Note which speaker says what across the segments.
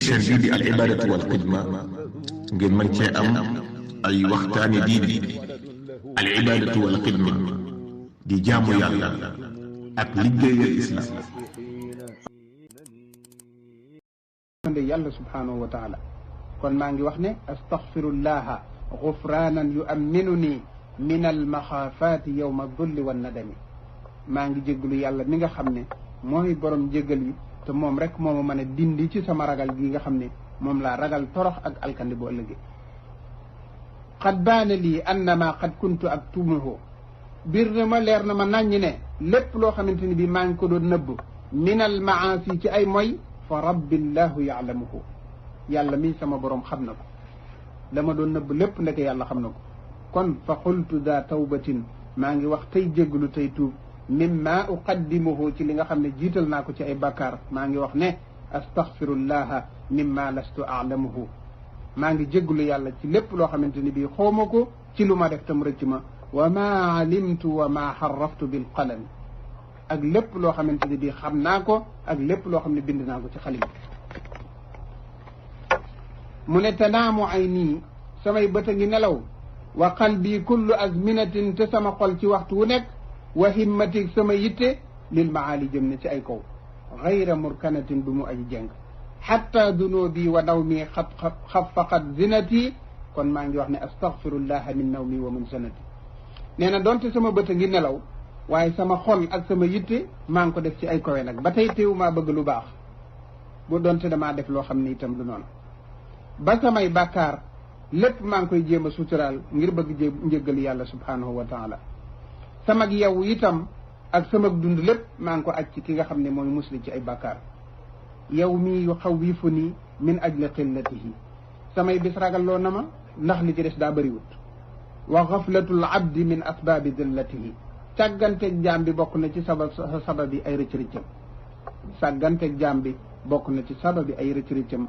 Speaker 1: chaîne bii di al ibadatu wal xidma ngeen mën cee am ay waxtaani diine al ibadatu wal xidma di jaamu yàlla ak liggéeyal islam.
Speaker 2: yàlla subhanahu wa taala kon maa ngi wax ne astaghfirullaha gufranan yu'minuni min almaxaafaati yowma dulli wa nadami maa ngi jéggalu yàlla mi nga xam ne mooy borom jéggal yi te moom rek moo ma mën a dindi ci sama ragal gi nga xam ne moom laa ragal torox ak alkandi bu ëllëgee qad baana lii annama qad kuntu aktumuhu biir na ma leer na ma nàññi ne lépp loo xamante ni bi maa ngi ko doon nëbb min al maasi ci ay moy fa rabbillahu yaalamuhu yàlla mi sama borom xam na ko la ma doon nëbb lépp ndeke yàlla xam na ko kon fa xultu daa tawbatin maa ngi wax tey jégglu tey tuub mimma uqaddimuhu ci li nga xam ne jiital naa ko ci ay bàkkaar maa ngi wax ne astaghfirullaha mimma lastu a'lamuhu maa ngi jégglu yàlla ci lépp loo xamante ni bii xawma ko ci lu ma def tam rëcc ma wa ma alimtu wa ma xarraftu bil qalami ak lépp loo xamante ni bii xam naa ko ak lépp loo xam ne bind naa ko ci xalim mu ne tanaamu ay nii samay bët a ngi nelaw wa qalbi kullu azminatin te sama xol ci waxtu wu nekk wa himmati sama yitte lil maali jëm ne ci ay kaw gayra murkanatin bu mu aji jeng xatta dunubi wa nawmi xafaqat zinati kon maa ngi wax ne astaghfirullaha min nawmi wa min sanati nee na donte sama bët a ngi nelaw waaye sama xol ak sama yitte maa ngi ko def ci ay kawe nag ba tey teewu maa bëgg lu baax bu donte damaa def loo xam ne itam du noonu ba samay bàkkaar lépp maa ngi koy jéem a suturaal ngir bëgg njëggal yàlla subhanahu wa taala sama yow itam ak sama dund lépp maa ngi ko aj ci ki nga xam ne mooy musli ci ay bàkkaar yow mii yu xawifu nii min ajli qillatihi samay bis ragalloo na ma ndax li ci des daa bëriwut wa gaflatul abdi min asbaabi dillatihi sàgganteeg jaam bi bokk na ci sababi ay rëcc-rëccam sàgganteeg jaam bi bokk na ci sababi ay rëcc-rëccam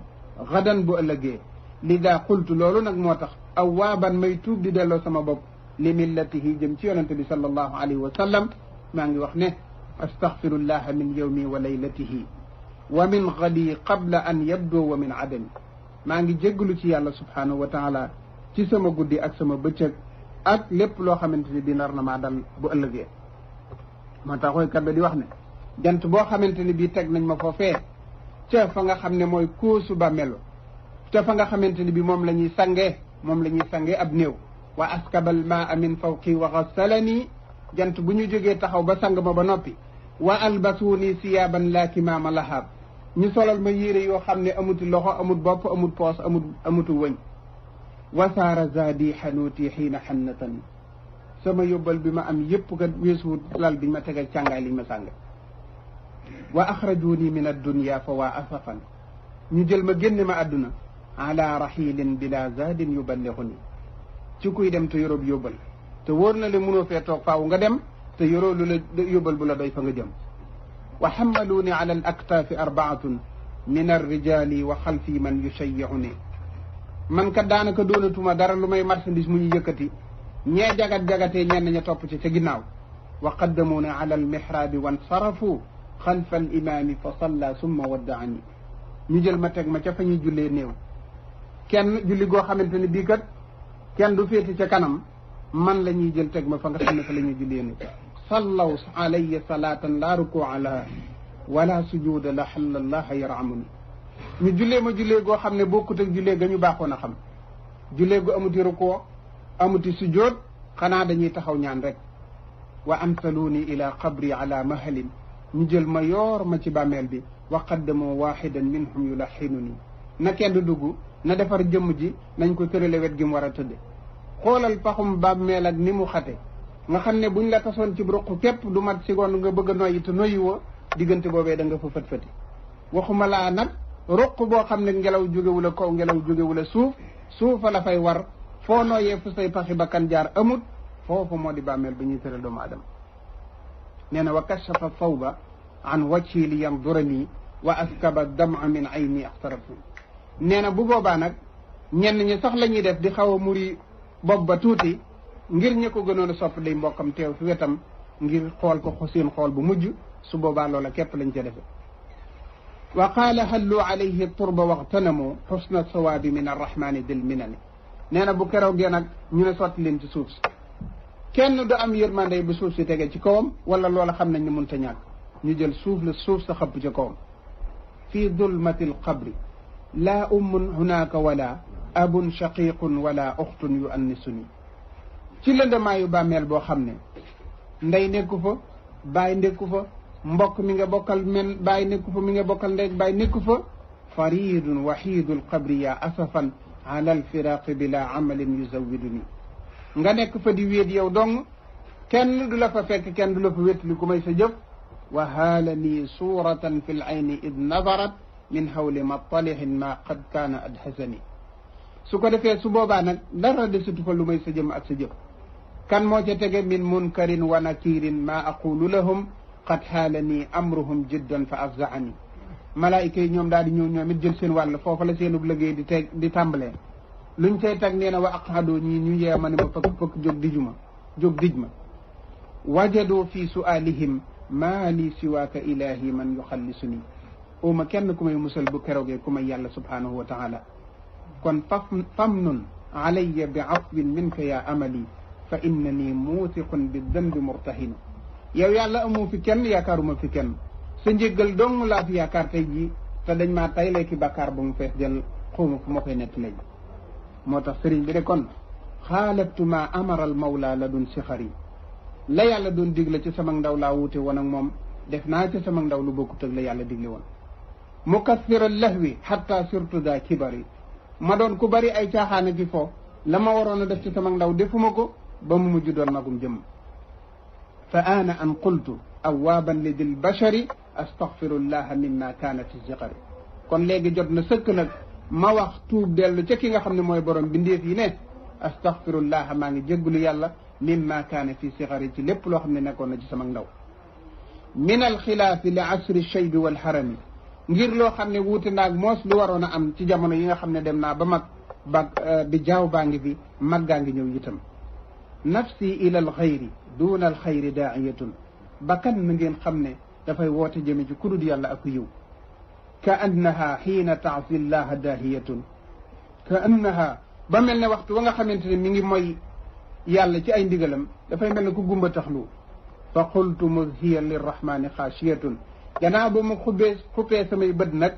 Speaker 2: gadan bu ëllëgee li daa xultu loolu nag moo tax awaaban may tuub di delloo sama bopp li millatihi jëm ci yonente bi sallallahu alayhi wa sallam maa ngi wax ne astaghfirullaha min yawmi wa laylatihi wa min gadi qabla an yabdo wa min adami maa ngi jéggalu ci yàlla subhanahu wa taala ci sama guddi ak sama bëccëg ak lépp loo xamante ni bi nar na maa dal bu ëllëgee moo tax woykat ba di wax ne jant boo xamante ni bii teg nañ ma foofee ca fa nga xam ne mooy kóosu ba melo ca fa nga xamante ni bi moom la ñuy sangee ab néew wa askabal maa min fawqi wa gassalani jant bu ñu jógee taxaw ba sang ma ba noppi wa albasuuni siyaaban laa kimaama lahaab ñu solal ma yére yoo xam ne amuti loxo amut bopp amut poos amutu wëñ wasaara zaadi xanuuti xiina xannatan sama yóbbal bi ma am yépp kat weesuwut lal biñ ma tegal càngaay liñ ma sànge wa axrajuuni min addunya fa waa asafan ñu jël ma génne ma àdduna ala raxilin bila zaadin yuballighuni ci kuy dem te yoroob yóbbal te wóor na le mënoo fee toog faaw nga dem te yoroo lu la yóbbal bu la doy fa nga jëm wa xammaluuni ala al aktaafi arbaatun min arrijali wa xalfi man yushayyi'uni man kat daanaka doonatuma dara lu may marchandise mu ñu yëkkati ñee jagat-jagatee ñenn ña topp ci ca ginnaaw wa qaddamuuna ala al mihraabi wansarafu xalfa al imaami fa salla summa waddaani ñu jël ma teg ma ca fa ñuy jullee néew kenn julli goo xamante ne bii kat kenn du féeti ca kanam man la ñuy jël teg ma fa nga xam ne fa la ñuy jullee néew sallaw alayya salaatan laa rukua laha wala sujuuda la xallallaha yaramuni ñu jullee ma jullee goo xam ne bokkut ak jullee ga ñu baaxoon a xam jullee gu amuti rukoo amuti sujood xanaa dañuy taxaw ñaan rek wa amsaluuni ila qabri ala mahalin ñu jël ma yoor ma ci bàmmeel bi wa qaddamoo waxidan minhum yulaxinuni na kenn du dugg na defar jëmm ji nañ ko tërale wet gi mu war a tëdde xoolal paxum bàmmeel ak ni mu xate nga xam ne buñ la tasoon ci ruq képp du mat seconde nga bëgg a noyyi te noyyi woo diggante boobee da nga fa fët-fëti waxuma laa nag ruq boo xam ne ngelaw jógewula kaw ngelaw jógewula suufa la fay war foo nooyee fu say paxi bakkan jaar amut foofu moo di bàmmeel bi ñuy tëral doomu aadama nee na wa kashafa thawba an wajhi li yandurani wa askaba dama min ayni axtarafu nee na bu boobaa nag ñenn ñi sax la ñuy def di xaw a muri bopp ba tuuti ngir ñi ko gënoon a sopp day mbokkam teew fi wetam ngir xool ko seen xool bu mujj su boobaa loola képp lañ ca defe wa qaala hallu alayhi turba waxtanamu xusna sawaabi min arrahmani dil minani nee na bu keroogee nag ñu ne sotti leen ci suuf si kenn du am yërmande bu suuf si tege ci kawam wala loola xam nañ ne mënta ñàkk ñu jël suuf sa xëpp ci kawam fi dulmati alqabri laa ummun hunaaka wala abun shaqiqun wala uxtun yu annisuni ci lëndamaayu bàmmeel boo xam ne ndey nekku fa baay nekku fa mbokk mi nga bokkal men baay nekku fa mi nga bokkal ndey baay nekku fa faridun waxiidul qabri ya asafan ala alfiraqi bila amalin yuzawiduni nga nekk fa di wéet yow dong kenn du la fa fekk kenn du la fa wétli ku may sa jëf wa haala nii suratan fi l ayni id nadarat min hawli mattalihin ma qad kaana adhasani su ko defee su boobaa nag dara desitu fa lu may sa jëm ak sa jëf kan moo ca tege min munkarin wa nakirin ma aqulu lahum qad haala nii amruhum jiddan fa afzaani malaayika yi ñoom daal di ñëw ñoom it jël seen wàll foofa la seenub liggéey di tàmbalee luñ cay tag nee na wa aqhadoo ñii ñu yeema ne ma fëkk jóg dij ma wajadoo fi sualihim maa li siwaaka ilahi man yuxallisuni uma kenn ku may musal bu keroogee ku may yàlla subhanahu wa taala kon famnun alayya bi afwin minka ya amali fa innani muutiqun bi dambi murtahinu yow yàlla amoo fi kenn yaakaaruma fi kenn sa njéggal dong laa fi yaakaar tey jii te dañ maa tay lay ki bàkkaar bu mu fees jël xawma fu ma koy nett léegi moo tax sëriñ bi de kon xaalabtu ma amara al mawla la dun sixari la yàlla doon digle ci sama ndaw laa wuute woon ak moom def naa ci sama ndaw lu bokkut ak la yàlla digle woon mukathira lahwi hatta surtu daa kibari ma doon ku bari ay caaxaana ki fo la ma waroon a def ci sama ndaw defuma ko ba mu mujj doon magum jëm fa ana an qultu awaaban li dil bashari astaghfirullaha mimma kaana fi siqari kon léegi jot na sëkk nag ma wax tuub dellu ca ki nga xam ne mooy borom bindeef yi ne astaghfirullaha maa ngi jéggulu yàlla mimma kaana fi siqari ci lépp loo xam ne nekkoon na ci sama ndaw min alxilaafi li asri shaybi wal harami ngir loo xam ne wuute naag moos lu waroon a am ci jamono yi nga xam ne dem naa ba mag bi jaaw baa ngi fi maggaa ngi ñëw itam nafsi ila al xayri duna al xayri daa'iyatun bakkan na ngeen xam ne dafay woote jëme ci kudud yàlla ak yiw ka annaha xiina taasi llaha daahiyatun ka annaha ba mel ne waxtu wa nga xamante ne mi ngi mooy yàlla ci ay ndigalam dafay mel ne ku gumba taxlu fa qultu mudhiya lirrahmani xaashiyatun gannaaw ba mu xuppee samay bët nag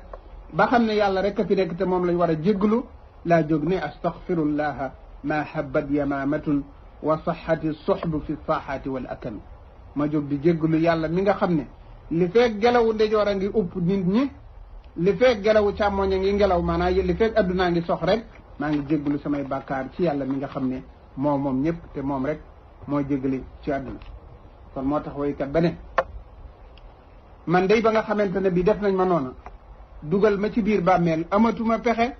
Speaker 2: ba xam ne yàlla rek a fi nekk te moom lañ war a jégglu laa jóg ne astaghfirullaha ma habbat yamamatun wa saxati soxbu fi saaxaati wal akami ma jóg di jégglu yàlla mi nga xam ne li feeg gelawu ndejoor a ngi upp nit ñi li feeg gelawu càmmoñ a ngi ngelaw maanaam li feeg addunaa ngi sox rek maa ngi jégglu samay bàkkaar ci yàlla mi nga xam ne moom ñëpp te moom rek mooy jéggali ci àdduna kon moo tax woykat ba ne man day ba nga xamante ne bi def nañ ma noona dugal ma ci biir bàmmeel amatuma pexe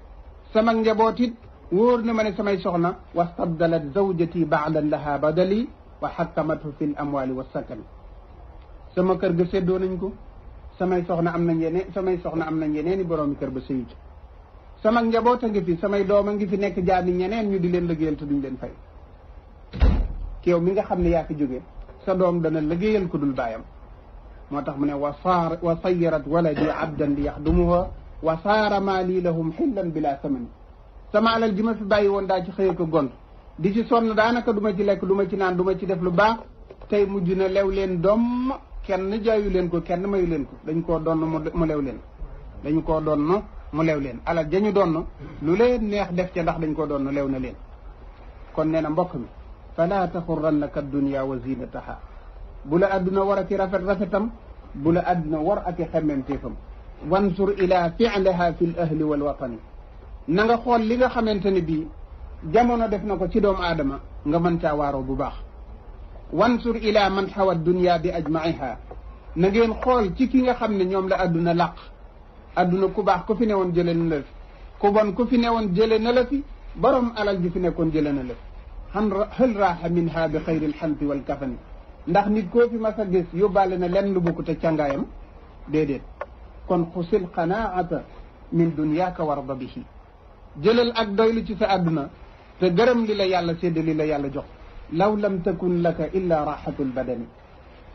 Speaker 2: sama njaboot it wóor na ma ne samay soxna wastabdalat zawjati ba'dan laha badali wa xakkamatu fi l amwali wa sakani sama kër ga séddoo nañ ko samay soxna am nañ yeneeni boroomi kër ba sëyu ci sama njaboot a ngi fi samay doom a ngi fi nekk jaami ñeneen ñu di leen liggéeyal te duñ leen fay yow mi nga xam ne yaa fi jóge sa doom dana liggéeyal ko dul baayam moo tax mu ne wa sayyarat waladi abdan li yaxdumuha wa saara maali lahum xillan bila samani sama alal ji ma fi bàyyi woon daa ci xëye ko gont di ci sonn daanaka du ma ci lekk du ma ci naan du ma ci def lu baax tey mujj na lew leen doom kenn jaayu leen ko kenn mayu leen ko dañ koo donn mu lew leen dañ koo donn mu lew leen alal jañu donn lu leen neex def ca ndax dañ koo donn lew na leen kon nee na mbokk mi fala taxurrannaka dunya wa zinataha bu la adduna war aki rafetam bu la adduna war aki xemmemteefam wansur ila fi'liha fi l ahli wal watani na nga xool li nga xamante ne bii jamono def na ko ci doomu aadama nga mën caa waaroo bu baax wansur ila man xawa dunya bi ajmaiha na ngeen xool ci ki nga xam ne ñoom la adduna làq adduna ku baax ku fi newoon jële na la fi ku bon ku fi newoon jële na la fi borom alal ji fi nekkoon jële na la fi hal raaxa minha bi xayril xanti wal kafani ndax nit koo fi mas a gis yóbbaale na lenn lu bokk te càngaayam déedéet kon xusil qanaata min dunyaaka warda bihi jëlal ak doylu ci sa àdduna te gërëm li la yàlla sédd li la yàlla jox law lam takun laka illa raxatul badani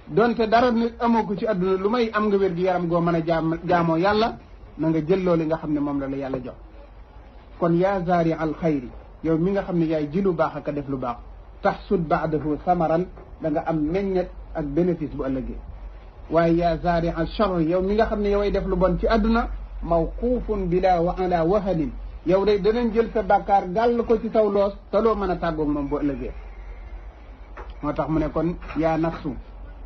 Speaker 2: donte dara nit amoo ko ci àdduna lu may am nga wér gi yaram goo mën a jaamoo yàlla na nga jël loolu nga xam ne moom la la yàlla jox kon yaa zaari al xayri yow mi nga xam ne yaay ji lu baax ak a def lu baax taxsud baadahu samaran da nga am meññet ak bénéfice bu ëllëgee waaye yaa zaari al charr yow mi nga xam ne yoway def lu bon ci àdduna mawquufun bila wa ala wahanin yow day danañ jël sa bàkkaar gàll ko ci saw loos te loo mën a tàggoog moom bu ëllëgee moo tax mu ne kon yaa nafsu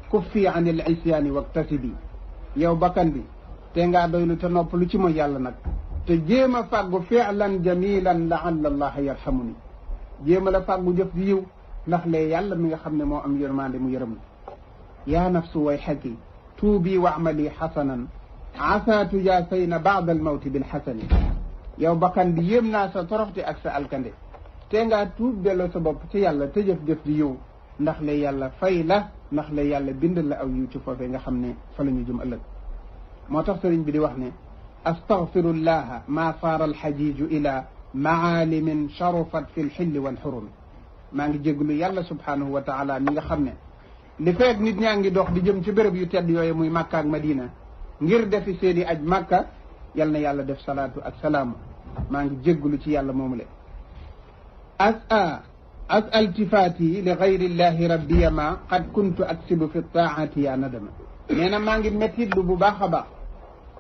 Speaker 2: kuffi an il isyaani waktasibi yow bakkan bi te ngaa doylu te nopp lu ci mooy yàlla nag te jéem a fàggu fi'lan jamilan laalla allaha yarhamuni jéem a la fàggu jëf di yiw ndax lee yàlla mi nga xam ne moo am yërmande mu yërëm yaa nafsu way xaki tuubi wa amali xasanan asa tujaasayna baada almawti bilxasani yow bakkan bi yéem naa sa toroxte ak sa alkande te ngaa tuub delloo sa bopp ci yàlla te jëf-jëf di yiw ndax le yàlla fay la ndax le yàlla bind la aw yiw ci foofee nga xam ne fa la ñu jëm ëllëg moo tax sëriñ bi di wax ne astaghfirullaha ma saara alxajiiju ila maalimin sharufat fi lxilli walxurumi maa ngi jéglu yàlla subhanahu wa taala mi nga xam ne li feeg nit ñaa ngi dox di jëm ci béréb yu tedd yooyu muy Makka ak Madina ngir defi seeni aj Makka yal na yàlla def salaatu ak salaamu maa ngi jégglu ci yàlla moomu le altifaati li gayrillahi rabbiya ma qad kuntu aksibu fi taati ya nadama nee na maa ngi méttitlu bu baax a baax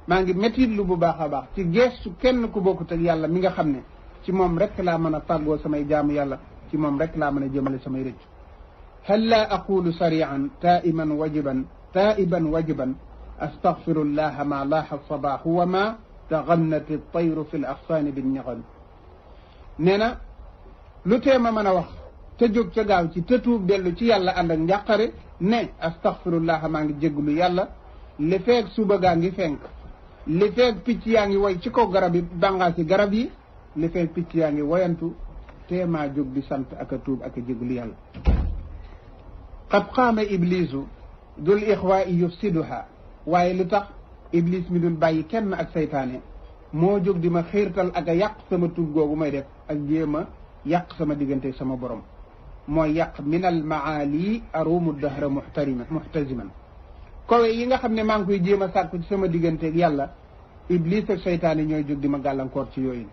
Speaker 2: maa ngi méttitlu bu baax a baax ci geestu kenn ku bokkut ak yàlla mi nga xam ne ci moom rek laa mën a fàggoo samay jaamu yàlla ci moom rek laa mën a jëmale samay rëcc hal laa aqulu sarian taiban wajiban astaghfirullaha ma laaxa sabaahu wa ma taxannat tayru fi l axsaani binniqam nee na lu tee ma mën a wax te jóg ca gaaw ci te tuub dellu ci yàlla ànd ak njàqare ne astaghfirullaha maa ngi jégglu yàlla li feeg suba gaa ngi fenk li feeg picc yaa ngi woy ci kaw garab yi bàngaasi garab yi li feeg picc yaa ngi woyantu te maa jóg di sant ak a tuub ak a jégglu yàlla qad qaama iblisu dul ixwaa'i yufsiduha waaye lu tax iblis mi dul bàyyi kenn ak saytaane moo jóg di ma xiirtal ak a yàq sama tuub googu may def ak jéem a yàq sama diggante sama borom mooy yàq min al maali arumu dahra muxtasiman kowe yi nga xam ne maa ngi koy jéem a sàkku ci sama digganteeg yàlla iblis ak saytaane ñooy jóg di ma gàllankoor ci yooyu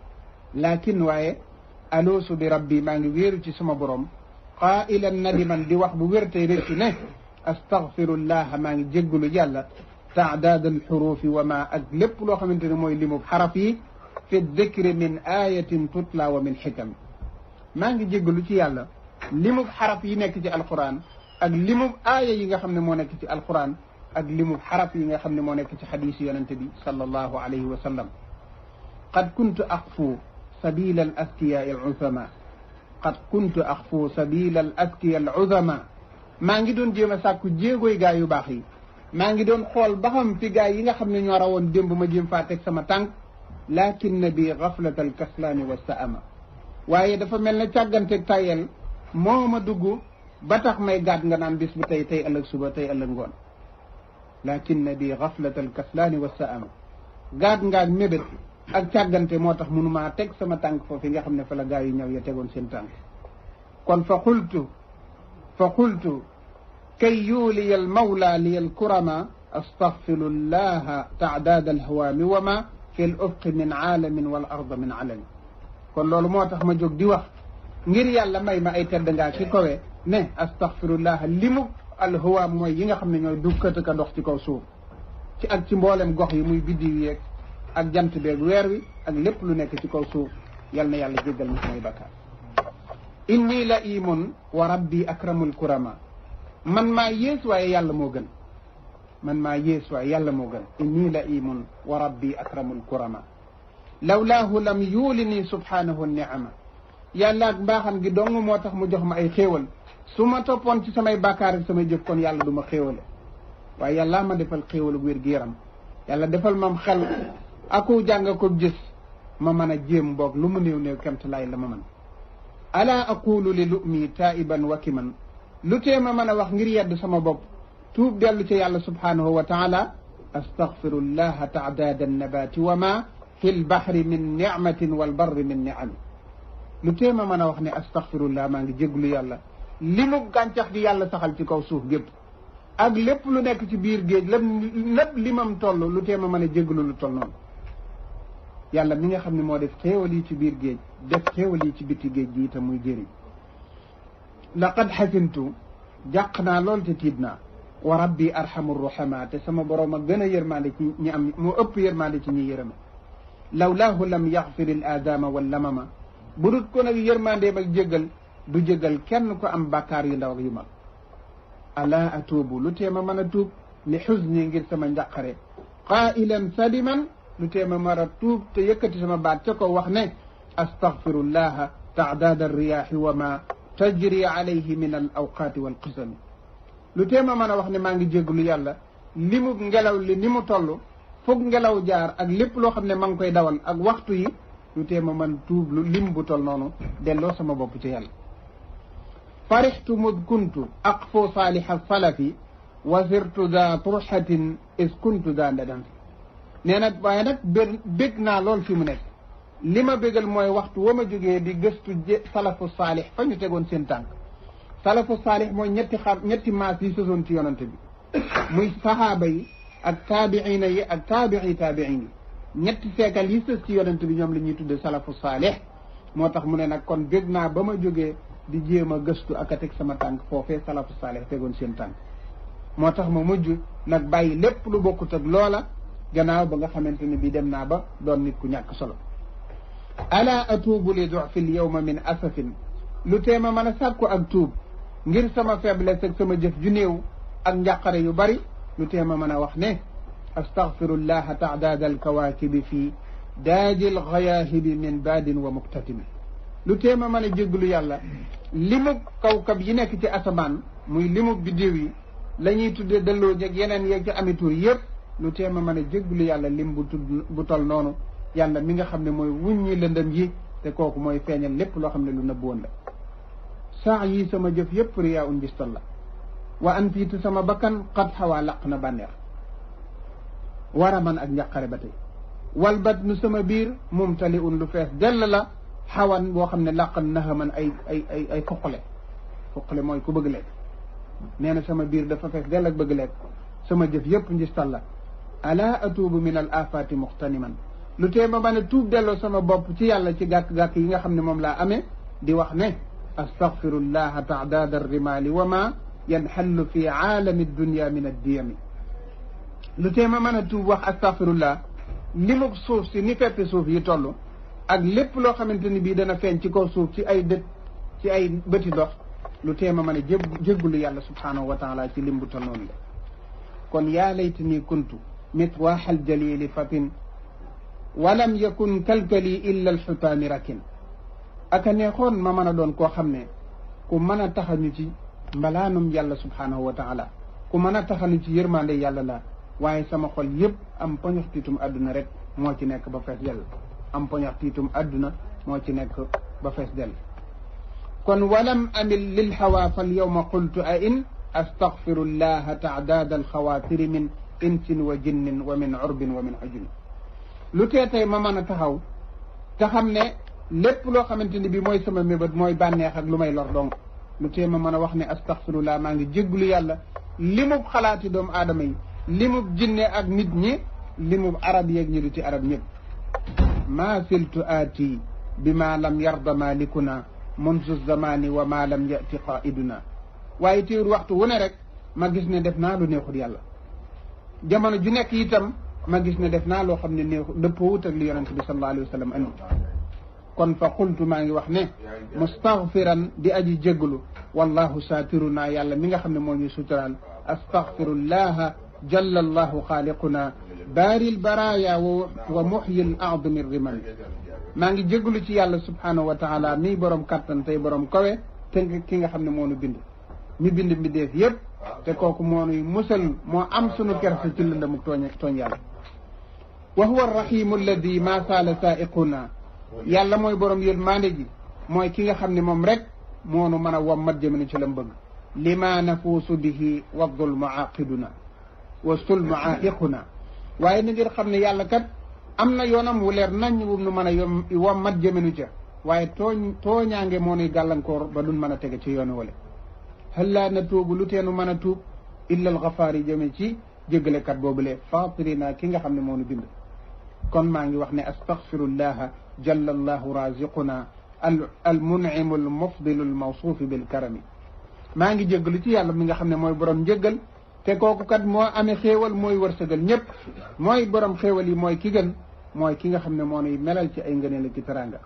Speaker 2: lakin waaye aloosu bi rabbi maa ngi wéeru ci sama borom qailan nadiman di wax bu wértey réccu ne astaghfirullah maa ngi jéggulu yàlla taadaad alxurufi wa ma ak lépp loo xamante ne mooy limub xaraf yi fi dikri min ayatin tutla wa min xikam maa ngi jéggalu ci yàlla limub xaraf yi nekk ci alquran ak limub aaya yi nga xam ne moo nekk ci alquran ak limub xaraf yi nga xam ne moo nekk ci xadiis yonente bi sallallahu alayhi wa sallam qad kuntu aqfu sabila al askiya al uzama qad kuntu aqfu sabila al askiya al uzama maa ngi doon jéem a sàkku jéegooy gaa yu baax yi maa ngi doon xool ba xam fi gaa yi nga xam ne ñoo rawoon démb ma jéem faa teg sama tànk lakin bi gaflat al kaslaani wa saama waaye dafa mel ne càgganteeg tayel moo ma dugg ba tax may gàtt nga naan bis bu tey ëllëg suba tey ëllëg ngoon lakin bi gaflat al kaslaani wa saama gàtt ngaak mébét ak càggante moo tax mënumaa teg sama tànk foofu nga xam ne fa la gaa yu ñëw ya tegoon seen tànk kon fa qultu kay yuuliya al mawla liya al kurama astaghfiru llaha taadaad al hawaami wa ma fi l ufqi min aalamin wal arda min alami kon loolu moo tax ma jóg di wax ngir yàlla may ma ay tedd ngaa ci kawe ne astaghfirullah limu al hawaam mooy yi nga xam ne ñooy dukkata ka dox ci kaw suuf ci ak ci mboolem gox yi muy biddiw yeeg ak jant beeg weer wi ak lépp lu nekk ci kaw suuf yal na yàlla jéggal ma samay bakkaar inni la imun wa rabbi akramul kurama man maa yées waaye yàlla moo gën man maa yées waaye yàlla moo gën inni la imun wa rabbi akramul kurama lawlaahu lam yuulini subhanahu niama yàlla ak mbaaxam gi dong moo tax mu jox ma ay xéewal su ma toppoon ci samay bàkkaar ak samay jëf kon yàlla du ma xéewale waaye yàllaa ma defal xéewalu wér gi yaram yàlla defal mam xel aku jàng ko gis ma mën a jéem boog lu mu néew néew kemt laay la ma mën ala aqulu li lumi taiban wakiman lu tee ma mën a wax ngir yedd sama bopp tuub dellu ci yàlla subhanahu wa taala astaghfirullaha taadaada annabati wa ma fi lbahri min nicmatin walbarri min niami lu tee ma mën a wax ne astaghfirullah maa ngi jéglu yàlla li mu gàncax gi yàlla saxal ci kaw suuf gépp ak lépp lu nekk ci biir géej lépp limam toll lu tee ma mën a jéglu lu toll noonu yàlla mi nga xam ne moo def xéewal yi ci biir géej def xéewal yi ci bitti géej gi itam muy jëriñ laqad xasintu jàq naa lool te tiit naa wa rabbi arhamu ruhama te sama borom a gën a yërmande ci ñi am moo ëpp yërmande ci ñi yërëme lawlaahu lam yaxfir al aadama wal lamama bu dut ko nag yërmandeem ak jéggal du jéggal kenn ko am bàkkaar yu ndaw ak yu mag ala atuubu lu teema mën a tuub li xuzni ngir sama njàqare qailan sadiman lu teema mën a tuub te yëkkati sama baat ca ko wax ne astaghfirullaha taadaada alriyaahi wa ma tajri alayhi min al awqaati wal qisami lu teema mën a wax ne maa ngi jéggalu yàlla li mu ngelaw li ni mu toll foog ngelaw jaar ak lépp loo xam ne ma ngi koy dawal ak waxtu yi lu teema man tuub lu lim bu toll noonu delloo sama bopp ci yàlla farixtu mud kuntu aqfu saaliha salafi wa sirtu da turxatin is kuntu da ndadan nee na waaye nag bég naa lool fi mu nekk li ma bégal mooy waxtu wa ma jógee di gëstu salafu saalix fa ñu tegoon seen tànk salafu saalix mooy ñetti maas yi sosoon ci yonante bi muy sahaaba yi ak taabiina yi ak taabii taabiin yi ñetti seekal yi sës ci yonante bi ñoom la ñuy tudde salafu saalix moo tax mu ne nag kon bég naa ba ma jógee di jéem a gëstu ak a teg sama tànk foofee salafu saalix tegoon seen tànk moo tax ma mujj nag bàyyi lépp lu bokkut ak loola gannaaw ba nga xamante ne bi dem naa ba doon nit ku ñàkk solo ala atuubu li dufi l yawma min asafin lu teema mën a sàkku ak tuub ngir sama faiblesse ak sama jëf ju néew ak njàqare yu bari lu teema mën a wax ne astaghfirullaha taadaada alkawaakibi fii daaji alxayaahibi min baadin wa muktatimi lu teema mën a jégglu yàlla limub kawkab yi nekk ci asamaan muy limub biddiw yi la ñuy tuddee delloo jeg yeneen yeeg ci amituur yëpp lu teema mën a jégglu yàlla lim bu tol noonu yàlla mi nga xam ne mooy wuññi lëndëm yi te kooku mooy feeñal lépp loo xam ne lu nëbboon la saa yi sama jëf yëpp riyaa un bistal la wa an fiitu sama bakkan xat xawaa laq na bànneex war a man ak njàqare ba tey wal bat nu sama biir mumtali un lu fees dell la xawan boo xam ne laqan naxa man ay fuqale mooy ku bëgg lekk nee na sama biir dafa fees dell ak bëgg lekk sama jëf yëpp njistal la ala atuubu min al afaati muxtaniman lu tee ma mën a tuub delloo sama bopp ci yàlla ci gàkk-gàkk yi nga xam ne moom laa amee di wax ne astaghfirullaha taadaada arrimali wa ma yanxallu fi aalami dunya min addiyami lu tee ma mën a tuub wax astaghfirullah li mu suuf si ni feppi suuf yi toll ak lépp loo xamante ni bii dana feeñ ci kaw suuf ci ay dët ci ay bëti dox lu tee ma mën a jéggulu yàlla subhanahu wa taala ci lim bu toll noonu la kon yaa laytani kuntu mitwaaxal jalili fatin walam yakun kalkali illa alxutaami rakin aka neexoon ma mën a doon koo xam ne ku mën a taxañu ci mbalaanum yàlla subhanahu wa taala ku mën a taxañu ci yërmande yàlla la waaye sama xol yëpp am poñox tiitum àdduna rek moo ci nekk ba fees dell am poñox tiitum àdduna moo ci nekk ba fees dell kon walam amil lil hawa fal yawma qultu a in astaghfirullaha taadaada alxawaatiri min insin wa jinnin wa min urbin wa min ajun lu tee tey ma mën a taxaw te xam ne lépp loo xamante ni bi mooy sama mébét mooy bànneex ak lu may lor donc lu tee ma mën a wax ne astaghfirullah maa ngi jégglu yàlla limub xalaati doomu aadama yi limub jinne ak nit ñi limub arab yeeg ñi du ci arab ñëpp maa siltu aati bi ma lam yarda malikuna munzu zamani wa ma lam yati qaiduna waaye téewul waxtu wu ne rek ma gis ne def naa lu neexul yàlla jamono ju nekk itam ma gis ne def naa loo xam ne neexu dëppoowut ak li yonente bi sallallahu alayhi wa sallam andi kon fa qultu maa ngi wax ne mustaghfiran di aji jégglu wallahu saatiruna yàlla mi nga xam ne moo ñuy suturaal astaghfirullaha jalla allahu xaaliquna baaril baraya wa muhyil a'dami riman maa ngi jégglu ci yàlla subhanahu wa taala mi borom kattan tey borom kawe te ki nga xam ne moo nu bind mi bind mbindeef yëpp te kooku moo nuy musal moo am sunu kersa ci lëndëmu tooñ yàlla wa huwa arrahimu alladi ma saala saaiquna yàlla mooy borom yërmande ji mooy ki nga xam ne moom rek moo nu mën a wommat jëmene ci lam bëgg lima nafuusu bihi wa zulmu aaqiduna wa sulmu aaiquna waaye na ngir xam ne yàlla kat am na yoonam wu leer nañ wu nu mën a wommat jëmenu ca waaye tooñaange moo nuy gàllankoor ba duñ mën a tege ci yoonu wale hal laa natuubu lu teenu mën a tuub illa alxafaari jëme ci jéggalekat boobule fatirina ki nga xam ne moo nu bind kon maa ngi wax ne astaghfirullaha jalla allahu raziquna al mun'imu al mufdilu al mawsuufi bil karami maa ngi jéggalu ci yàlla mi nga xam ne mooy borom njéggal te kooku kat moo amee xéewal mooy wërsëgal ñëpp mooy borom xéewal yi mooy ki gën mooy ki nga xam ne moo nuy melal ci ay ngëneel ak teraanga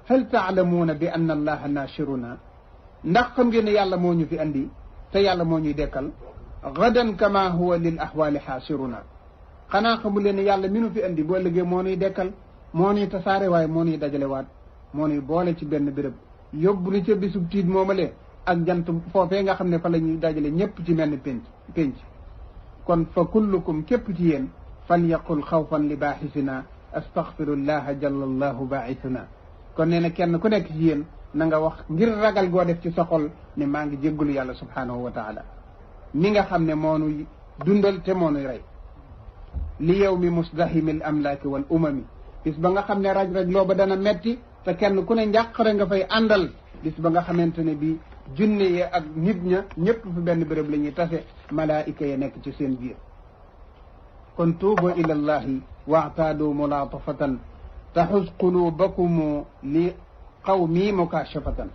Speaker 2: hal taalamuuna bi anna allaha naashiruna ndax xam ngeen ne yàlla moo ñu fi andi te yàlla moo ñuy dekkal gadan kama huwa lil ahwaali xaasiruna xanaa xamu leen ne yàlla mi nu fi andi boo ëllëgee moo nuy dekkal moo nuy tasaare waaye moo nuy dajalewaat moo nuy boole ci benn béréb yóbbu ni ca bisub tiit moomale ak jant foofee nga xam ne fa la ñuy dajale ñëpp ci mel ni pénc kon fa kullukum képp ci yéen fal yaqul xawfan li baaxisina astaghfirullaha jalla allahu baaxisina kon nee na kenn ku nekk ci yéen na nga wax ngir ragal goo def ci sa xol ne maa ngi jéggalu yàlla subhaanahu wa taala mi nga xam ne moo nuy dundal te moo nuy rey li yawmi musdahimil amlaaki wal umami bis ba nga xam ne raj-raj loo ba dana metti te kenn ku ne njàqare nga fay àndal bis ba nga xamante ne bi junne yi ak nit ña ñëpp fi benn béréb la ñuy tase malaayika ya nekk ci seen biir kon tuubu ila llahi waataadu mulaatafatan taxus qulubakumu li qawmi mukashafatan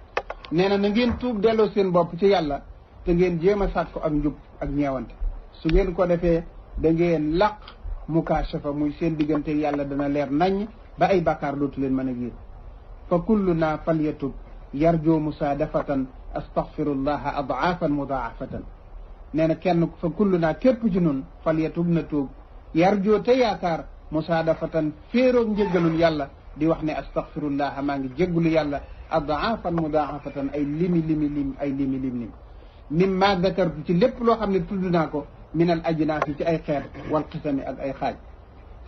Speaker 2: nee na ngeen tuub delloo seen bopp ci yàlla te ngeen jéem a sàkku ak njub ak ñeewante su ngeen ko defee da ngeen laq mukashafa muy seen diggante yàlla dana leer nañ ba ay bàkkaar dootu leen mën a giir fa kulluna falyatub yarjo musaadafatan astaghfirullaha adaafan mudaafatan nee na kenn fa kulluna képp ci nun falyatub na tuub yarjo te yaakaar musaadafatan féeroog njëggalul yàlla di wax ne astaghfirullaha maa ngi jéggulu yàlla adaafan mudaafatan ay limi mimma dakartu ci lépp loo xam ne tudd naa ko min al ajnaas yi ci ay xeet wal xisami ak ay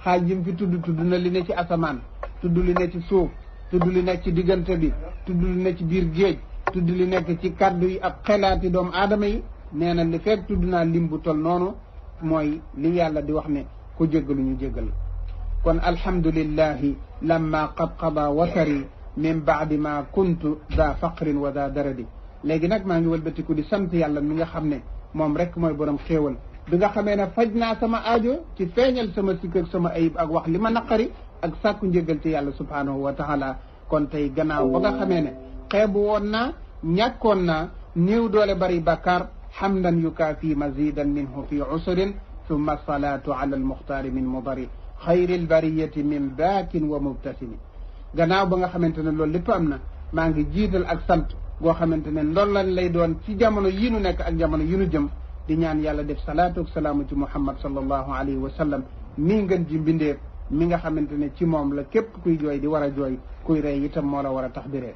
Speaker 2: xaaj yim fi tudd na li ne ci asamaan tudd li ne ci suuf tudd li nekk ci diggante bi tudd li ne ci biir géej tudd li nekk ci kaddu yi ak xelaati doomu aadama yi nee na li fekk tudd naa lim bu tol noonu mooy li yàlla di wax ne ku jéggalu ñu jéggal kon alhamdulillahi lamma qad qada wasari min baadi ma kuntu da faqrin wa da daradi léegi nag maa ngi wëlbatiku di sant yàlla mi nga xam ne moom rek mooy borom xéewal bi nga xamee ne faj naa sama aajo ci feeñal sama sikk ak sama ayib ak wax li ma naqari ak sàkku njëgal ci yàlla subhaanahu wa taala kon tey gannaaw ba nga xamee ne xeebu woon naa ñàkkoon naa néew doole bari bàkkaar hamdan yukaafi mazidan minhu fi usrin thumma salaatu ala almuxtaari min mudari xayri albariyati min baakin wa mubtasimi gannaaw ba nga xamante ne loolu lépp am na maa ngi jiital ak sant goo xamante ne ndollan lay doon ci jamono yi nu nekk ak jamono yi nu jëm di ñaan yàlla def salaatu ak salaamu ci muhammad sallallahu alayhi wa sallam mi ngeen ji mbindeef mi nga xamante ne ci moom la képp kuy jooy di war a jooy kuy rey itam moo la war a tax di ree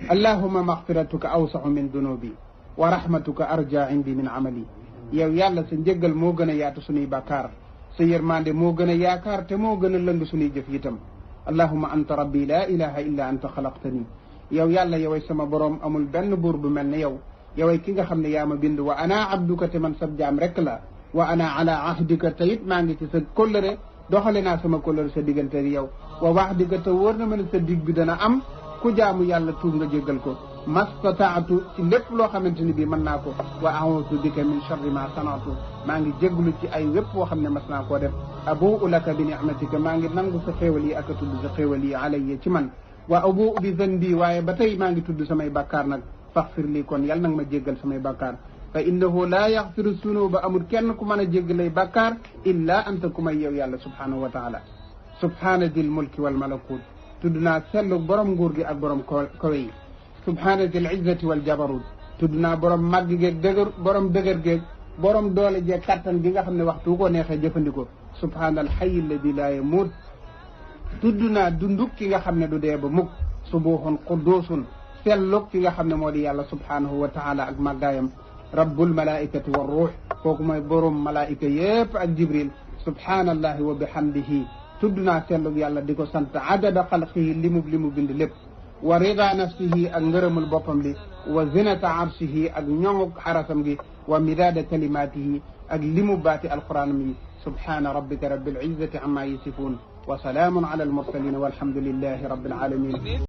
Speaker 2: allahuma maxfiratuka awsaxu min dunubi wa rahmatuka arja indi min amali yow yàlla sa njëggal moo gën a yaatu suñuy bàkkaar sa yërmande moo gën a yaakaar te moo gën a lëng suñuy jëf itam allahuma anta rabbi la ilaha illa anta xalaqtani yow yàlla yoway sama boroom amul benn buur bu mel ne yow yoway ki nga xam ne yaa ma bind wa ana abduka te man sab jaam rek la wa ana ala ahdika te it maa ngi ci sa kóllëre doxale naa sama kóllëre sa diggante yow wa wahdika te wóor na ma ne sa dig bi dana am ku jaamu yàlla tuub nga jéggal ko mastataatu ci lépp loo xamante ni bii mën naa ko wa a'uudu bika min sharri ma sanaatu maa ngi jéglu ci ay wépp woo xam ne mas naa koo def abuu laka bi ni'matika maa ngi nangu sa xéewal yi ak a tudd sa xéewal yi alayya ci man wa abuu bi zanbi waaye ba tey maa ngi tudd samay bàkkaar nag faxfir lii kon yàlla nag ma jéggal samay bàkkaar fa innahu laa yaxfiru sunuba amul kenn ku mën a jéggalay bàkkaar illa anta ku may yow yàlla subhanahu wa taala subhaana dil mulki wal malakut tudd naa sellu borom nguur gi ak borom kawe yi subhaana dil izzati wal jabarut tudd naa borom màgg geeg dëgër borom dëgër geeg borom doole jeeg kattan gi nga xam ne waxtu ko neexee jëfandikoo subhaana al hayy alladi laa yamuut tudd naa dunduk ki nga xam ne du dee ba mukk subuhun quddusun selluk ki nga xam ne moo di yàlla subhanahu wa taala ak màggaayam rabbul malaikati wa ruux kooku mooy borom malaayika yépp ak jibril subhanallahi wa bihamdihi tudd naa selluk yàlla di ko sant adada xalqihi limu bind lépp wa rida nafsihi ak ngërëmul boppam li wa zinata arshihi ak ñoŋuk xarasam gi wa midaada kalimatihi ak limu baati alquranam yi subhana rabbika rabbil izzati amma yasifun wa salaamun ala almursalin walhamdulillahi rabbil alamin